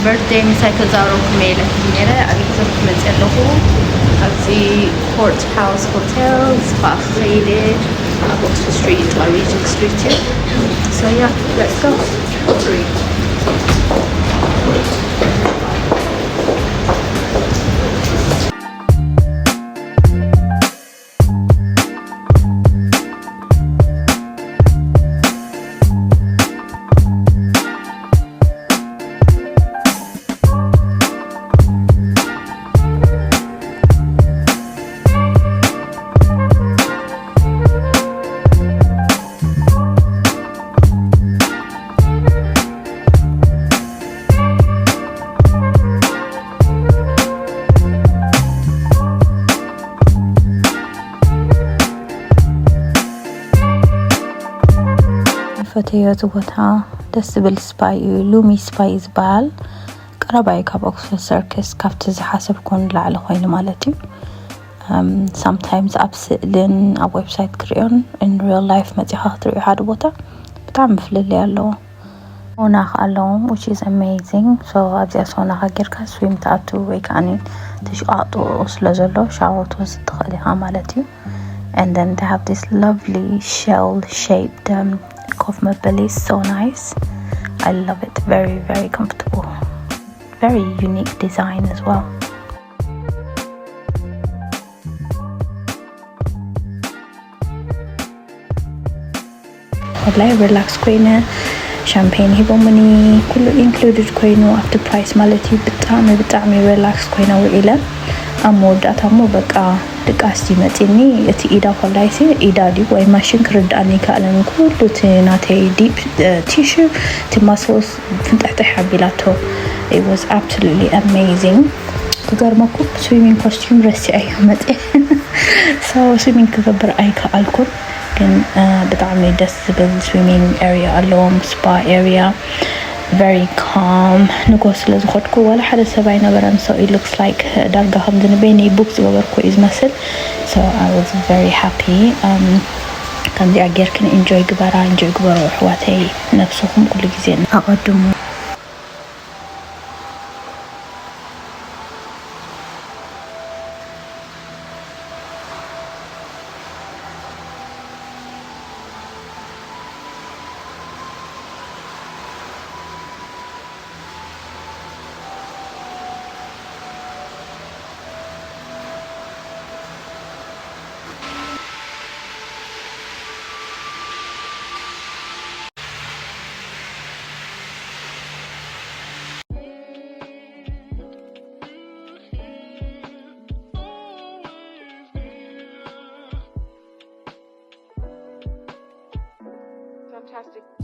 በርትደይ ምሳይ ተዛረብኩም እየ ኢለኩም ነይረ። ኣበይ ክዘርኩም መፅእ ኣለኹ? ኣብዚ ኮርት ሃውስ ሆቴል ስፓ ክኸይደ ኣብ ኦክስፎርድ ስትሪት፣ ኣብ ሪጀንት ስትሪት እዩ። So yeah, let's go. ፈተዮ እቲ ቦታ ደስ ዝብል ስፓይ እዩ። ሉሚ ስፓይ እዩ ዝበሃል። ቀረባይ ካብ ኦክስፎርድ ሰርከስ ካብቲ ዝሓሰብኩ ንላዕሊ ኮይኑ ማለት እዩ። ሳምታይምስ ኣብ ስእልን ኣብ ዌብሳይት ክሪኦን ን ሪል ላይፍ መፂኻ ክትሪኦ ሓደ ቦታ ብጣዕሚ ፍልልይ ኣለዎ። ሶና ከ ኣለዎም which is amazing። So ኣብዚኣ ሶናኻ ጌርካ ስዊም ትኣቱ ወይ ከዓ ተሽቃጦ ስለ ዘሎ ሻወር ትወስድ ትኽእል ኢኻ ማለት እዩ። And then they have this lovely shell shaped um, ኮፍ መበሊ is so nice. I love it, very very comfortable, very unique design as well. ወላይ ሪላክስ ኮይነ ሻምፔን ሂቦምኒ ኩሉ ኢንክሉድድ ኮይኑ ኣብቲ ፕራይስ ማለት እዩ። ብጣዕሚ ብጣዕሚ ሪላክስ ኮይነ ውዒለ ኣብ መወዳእታ እሞ በቃ ድቃስ እዩ መፂኒ። እቲ ኢዳ ኮላይሲ ኢዳ ድዩ ወይ ማሽን ክርዳእኒ ይከኣለን ኩሉ እቲ ናተይ ዲፕ ቲሹ እቲ ማስልስ ፍንጥሕጥሕ ኣቢላቶ። It was absolutely amazing። ክገርመኩም ስዊሚንግ ኮስቲዩም ረሲዐዮ መፅየ። So ስዊሚንግ ክገብር ኣይከኣልኩን። ግን ብጣዕሚ ደስ ዝብል ስዊሚንግ ኤሪያ ኣለዎም፣ ስፓ ኤሪያ፣ very calm። ንጎ ስለ ዝኸድኩ ዋላ ሓደ ሰብ ኣይነበረን። So it looks like ዳርጋ ከምዚ ንበይነይ ቡክ ዝገበርኩ እዩ ዝመስል። So I was very happy. ከምዚኣ ጌርክን ኢንጆይ ግበራ፣ ኢንጆይ ግበሩ ኣሕዋተይ። ነብስኹም ኩሉ ግዜ ኣቐድሙ። Fantastic.